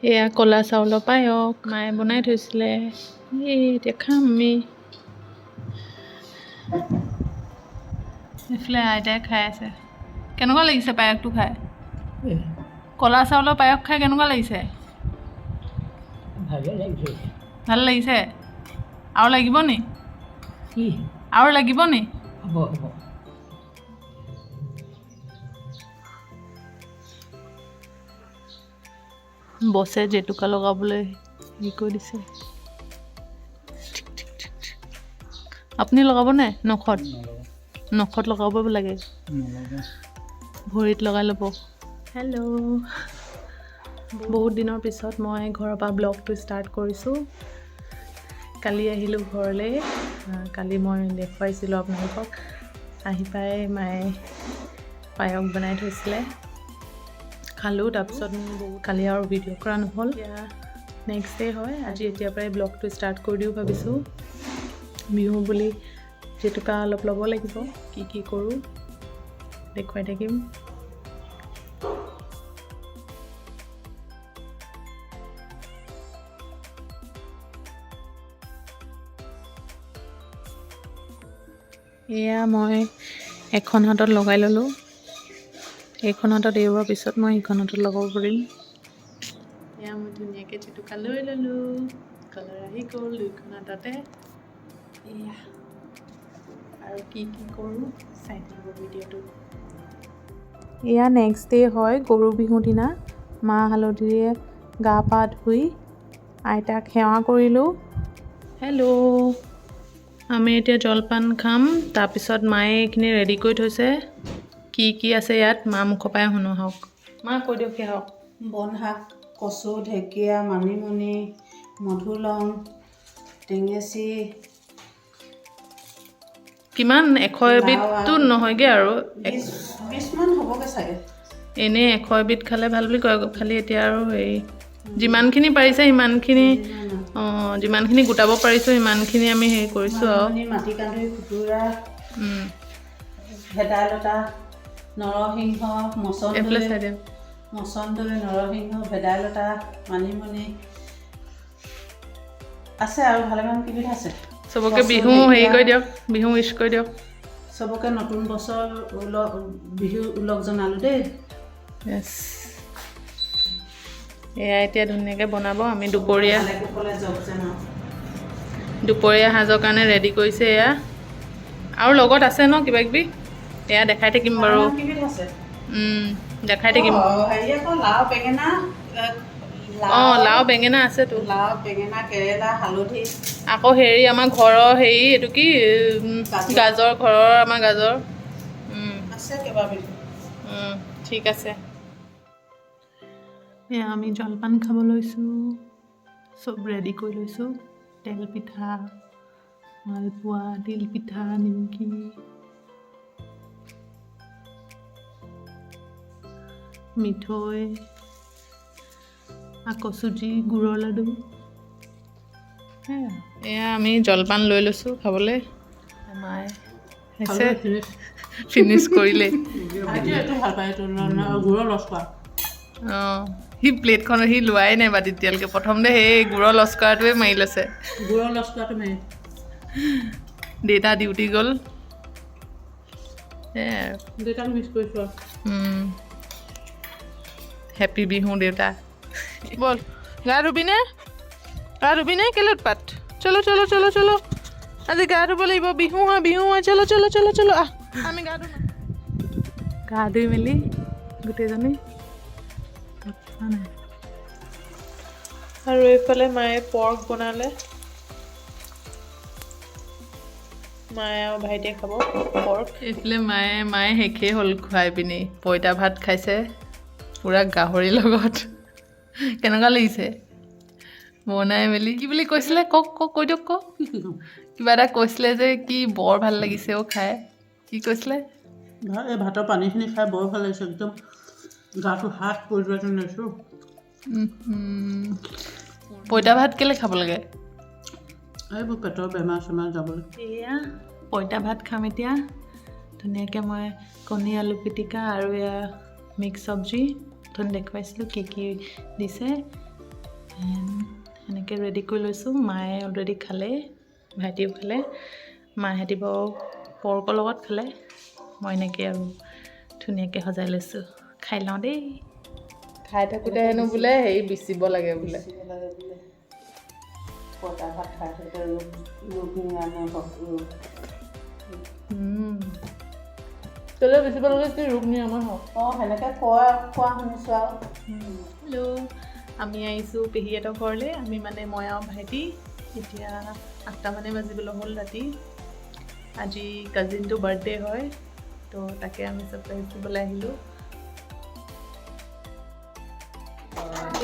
এয়া ক'লা চাউলৰ পায়স মায়ে বনাই থৈছিলে, এই এতিয়া খাম আমি। এইফালে আইতাই খাই আছে। কেনেকুৱা লাগিছে পায়সটো খাই? ক'লা চাউলৰ পায়স খাই কেনেকুৱা লাগিছে? ভালে লাগিছে। ভাল লাগিছে? আৰু লাগিব নি? কি? আৰু লাগিব নি? হ'ব হ'ব। বছে জেতুকা লগাবলৈ হেৰি কৰি দিছে। আপুনি লগাব নাই নখত? নখত লগাব লাগে, ভৰিত লগাই ল'ব। হেল্ল', বহুত দিনৰ পিছত মই ঘৰৰ পৰা ব্লগটো ষ্টাৰ্ট কৰিছোঁ। কালি আহিলোঁ ঘৰলৈ। কালি মই দেখুৱাইছিলোঁ আপোনালোকক। আহি পাই মায়ে পায়স বনাই থৈছিলে, খালোঁ। তাৰপিছত মোৰ বহুত কালি আৰু ভিডিঅ' কৰা নহ'ল। এতিয়া নেক্সট ডে হয় আজি, এতিয়াৰ পৰাই ব্লগটো ষ্টাৰ্ট কৰি দিওঁ ভাবিছোঁ। বিহু বুলি জেতুকা অলপ ল'ব লাগিব, কি কি কৰোঁ দেখুৱাই থাকিম। এয়া মই এখন হাতত লগাই ল'লোঁ, এইখন হাতত এৰোৱাৰ পিছত মই সেইখন হাতত লগাব পাৰিম। এয়া মই ধুনীয়াকৈ জেতুকা লৈ ল'লোঁ, কালাৰ আহি গ'ল দুইখন হাততে। এয়া আৰু কি কি কৰোঁ চাই থাকিব ভিডিঅ'টো। এয়া নেক্সট ডে হয়, গৰু বিহুৰ দিনা মাহ হালধিৰে গা পা ধুই আইতাক সেৱা কৰিলোঁ। হেল্ল', আমি এতিয়া জলপান খাম। তাৰপিছত মায়ে এইখিনি ৰেডি কৰি থৈছে। কি কি আছে ইয়াত মা মুখৰ পৰাই শুনো আহক। মা কৈ দিয়ক আহক। বনশাক, কচু, ঢেকীয়া, মানিমুনি, মধুলং, টেঙেচি। কিমান 101 এবিধটো নহয়গৈ আৰু। 20মান হ'বগৈ চাগে। এনেই 101 এবিধ খালে ভাল বুলি কয়, খালি এতিয়া আৰু হেৰি যিমানখিনি পাৰিছে সিমানখিনি, অঁ, যিমানখিনি গোটাব পাৰিছোঁ সিমানখিনি আমি হেৰি কৰিছোঁ আৰু। মানিমুনি, মাটি কান্দুৰি, খুতুৰা, ভেদাইলতা, নৰসিংহ, এইফালে মচন্দৈ, চাই দিয়ক। মচন্দৈ, নৰসিংহ, ভেদাইলতা, মানিমুনি আছে আৰু ভালেমান কেইবিধ আছে। চবকে কচু, বিহু হেৰি ঢেকীয়া। কৰি দিয়ক, বিহু উইচ কৰি দিয়ক। চবকে নতুন বছৰ ওলগ, বিহু ওলগ জনালোঁ দেই। য়েছ, এয়া এতিয়া ধুনীয়াকৈ বনাব। আমি দুপৰীয়া ভালে কুশলে যাওক যেন আৰু। দুপৰীয়া সাজৰ কাৰণে ৰেডি কৰিছে এয়া। আৰু লগত আছে ন কিবা কিবি, এয়া দেখাই থাকিম বাৰু। ভালেমান কেইবিধ আছে। দেখাই থাকিম। অ, হেৰি আকৌ লাও, বেঙেনা, অঁ, লাও বেঙেনা আছেতো। লাও, বেঙেনা, কেৰেলা, হালধি। আকৌ হেৰি আমাৰ ঘৰৰ হেৰি এইটো কি, গাজৰ। গাজৰ, ঘৰৰ আমাৰ গাজৰ। আছে কেইবাবিধ। ঠিক আছে। এয়া আমি জলপান খাব লৈছোঁ, চব ৰেডি কৰি লৈছোঁ। তেল পিঠা, মালপোৱা, তিল পিঠা, নিমকি। মিঠৈ, আকৌ চুজি, গুৰৰ লাডু, সেয়া। এয়া আমি জলপান লৈ লৈছোঁ খাবলৈ। মায়ে হৈছে ফিনিছ কৰিলে। ভাইটিয়ে এইটো ভাল পায়, এইটো গুৰৰ লস্কৰা। অঁ, সি প্লেটখন সি লোৱাই নাই বাতিত এতিয়ালৈকে। প্ৰথমতে সেই গুৰৰ লস্কৰাটোৱে মাৰি লৈছে। গুৰৰ লস্কৰাটো মেইন। দেউতা ডিউটি গ'ল, সেয়াই আৰু। দেউতাক মিছ কৰিছোঁ আৰু। হেপী বিহু দেউতা। ব'ল, গা ধুবিনে? গা ধুবিনে? কেলৈ উৎপাত? চলো চলো চলো চলো, আজি গা ধুব লাগিব, বিহু হয়, বিহু হয়। চলো চলো চলো চলো, আহ আমি গা ধুম। গা ধুই মেলি গোটেইজনী নাই। আৰু এইফালে মায়ে পৰ্ক বনালে, মায়ে আৰু ভাইটিয়ে খাব পৰ্ক। এইফালে মায়ে শেষেই হ'ল খুৱাই পিনি, পঁইতা ভাত খাইছে পূৰা গাহৰিৰ লগত। কেনেকুৱা লাগিছে বনাই মেলি? কি বুলি কৈছিলে কওক, কওক, কৈ দিয়ক, কওক। কি কি ক'ম? কিবা এটা কৈছিলে যে কি বৰ ভাল লাগিছে অ' খাই, কি কৈছিলে? এই ভাতৰ পানীখিনি খাই বৰ ভাল লাগিছে, একদম গাটো হাত পৰি যোৱা যেন লাগিছে অ'। পঁইতা ভাত কেলৈ খাব লাগে? এইবোৰ পেটৰ বেমাৰ চেমাৰ যাবলৈ। এয়া পঁইতা ভাত খাম এতিয়া ধুনীয়াকৈ। মই কণী আলু পিটিকা আৰু এয়া মিক্স চব্জি, অথনি দেখুৱাইছিলোঁ কি কি দিছে। সেনেকৈ ৰেডি কৰি লৈছোঁ। মায়ে অলৰেডি খালে, ভাইটিও খালে। মাহঁতি বাৰু পৰ্কৰ লগত খালে। মই এনেকৈ আৰু ধুনীয়াকৈ সজাই লৈছোঁ। খাই লওঁ দেই। খাই থাকোঁতে হেনো বোলে হেৰি বিচিব লাগে বোলে। বেচিব লাগে বোলে। পঁইতা ভাত খাই থাকোঁতে ৰোগ ৰোগ নিৰাময় হওক, ৰোগ কেলৈ বিচিব লাগে? কি ৰোগ নিৰাময় হওক? অঁ, সেনেকৈ কয়, কোৱা শুনিছোঁ আৰু। হেল্ল', আমি আহিছোঁ পেহীহঁতৰ ঘৰলৈ। আমি মানে মই আৰু ভাইটি। এতিয়া 8টামানে বাজিবলৈ হ'ল ৰাতি। আজি কাজিনটো বাৰ্থডে হয়, তো তাকে আমি ছাৰপ্ৰাইজ দিবলৈ আহিলোঁ।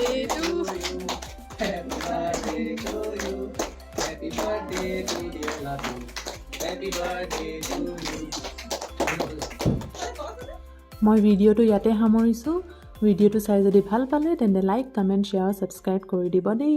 এইটো। Happy birthday to you. Happy birthday to dear Latu. Happy birthday to you. মই ভিডিঅ'টো ইয়াতে সামৰিছোঁ। ভিডিঅ'টো চাই যদি ভাল পালে, তেন্তে লাইক, কমেণ্ট, শ্বেয়াৰ, ছাবস্ক্ৰাইব কৰি দিব দেই।